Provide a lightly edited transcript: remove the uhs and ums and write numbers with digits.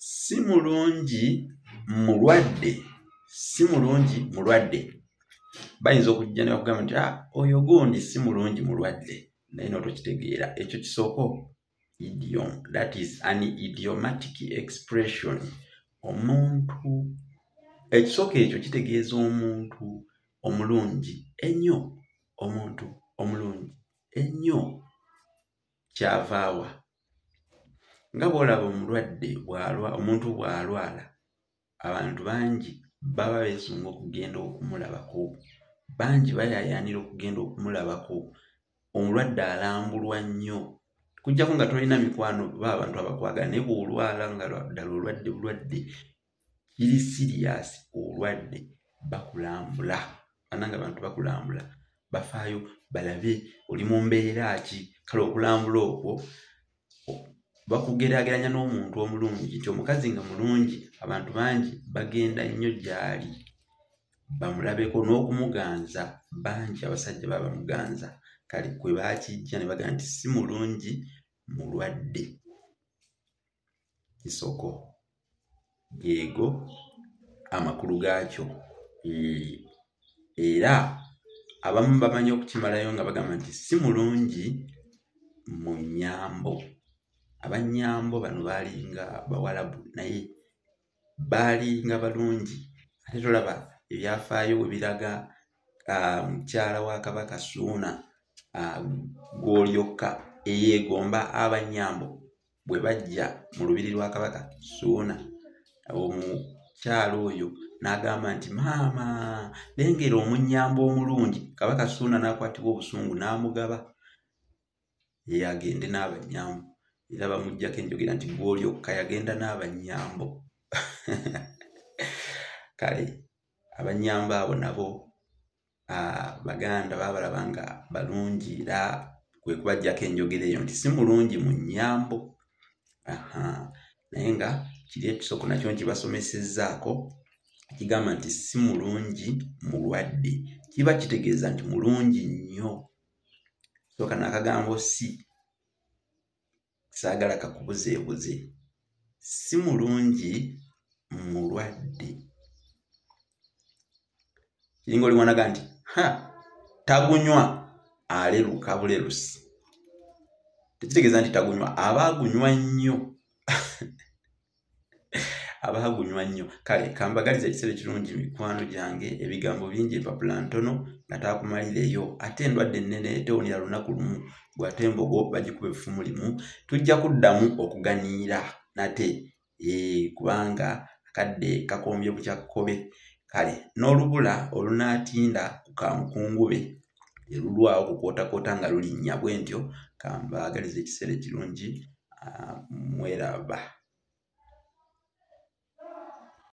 Si mulungi mulwadde, si mulungi mulwadde. Bayinza okujja ne bakugamba nti oyo gundi si mulungi mulwadde, naye n'otokitegeera. Ekyo kisoko idiom, that is an idiomatic expression. Omuntu, ekisoko ekyo kitegeeza omuntu omulungi ennyo, omuntu omulungi ennyo. Kyavaawa nga bw'olaba omulwadde bw'alwa, omuntu bw'alwala, abantu bangi baba beesunga okugenda okumulabako, bangi bayaayaanira okugenda okumulabako. Omulwadde alambulwa nnyo, kujjako nga tolina mikwano ba abantu abakwagala, naye bw'olwala nga ddala olwadde bulwadde kiri siriyasi, olwadde, bakulambula. Bannange abantu bakulambula, bafaayo balabe oli mu mbeera ki. Kale okulambula okwo bakugeraageranya n'omuntu omulungi, nti omukazi nga mulungi, abantu bangi bagenda nnyo gy'ali bamulabeko n'okumuganza, bangi abasajja baba bamuganza. Kale kwe baakijja ne bagamba nti si mulungi mulwadde. Kisoko geego amakulu gaakyo. Era abamu bamanyi okukimalayo nga bagamba nti si mulungi mu nnyambo. Abannyambo bano baalinga Bawalabu, naye baalinga balungi. Ate tolaba ebyafaayo bwe biraga mukyala wa Kabaka Ssuuna Gw'olyokka eyeegomba abannyambo bwe bajja mu lubiri lwa Kabaka Ssuuna, omukyala oyo n'agamba nti maama lengera omunnyambo omulungi. Kabaka Ssuuna n'akwatibwa obusungu n'amugaba ye agende n'abannyambo. Era bamuggyako enjogera nti Gw'olyokka yagenda n'abannyambo. Kale abannyambo abo nabo Baganda baabalaba nga balungi, era kwe kubaggyako enjogera eyo nti si mulungi mu nnyambo. Naye nga kiri ekisoko nakyo nkibasomesezzaako, kigamba nti si mulungi mulwadde, kiba kitegeeza nti mulungi nnyo. So kano akagambo si saagala kakubuzeebuze, si mulungi mulwadde. Kiringa oli wanaga nti ha tagunywa aleruka bulerusi, tekitegeeza nti tagunywa, aba agunywa nnyo aba agunywa nnyo. Kale kambagaliza ekiseera ekirungi mikwano gyange. Ebigambo bingi, empapula ntono nga taakumalireyo, ate endwadde ennene tewonera lunaku lumu, gwate embogo bagikuba effumu limu. Tujja kuddamu okuganiira nate, kubanga akadde kakombye bukyakkobe. Kale n'olubula olunaatinda ku kamukungube terulwawo kukootakoota nga lulinnya. Bwe ntyo kambaagaliza ekiseera ekirungi, mweraba.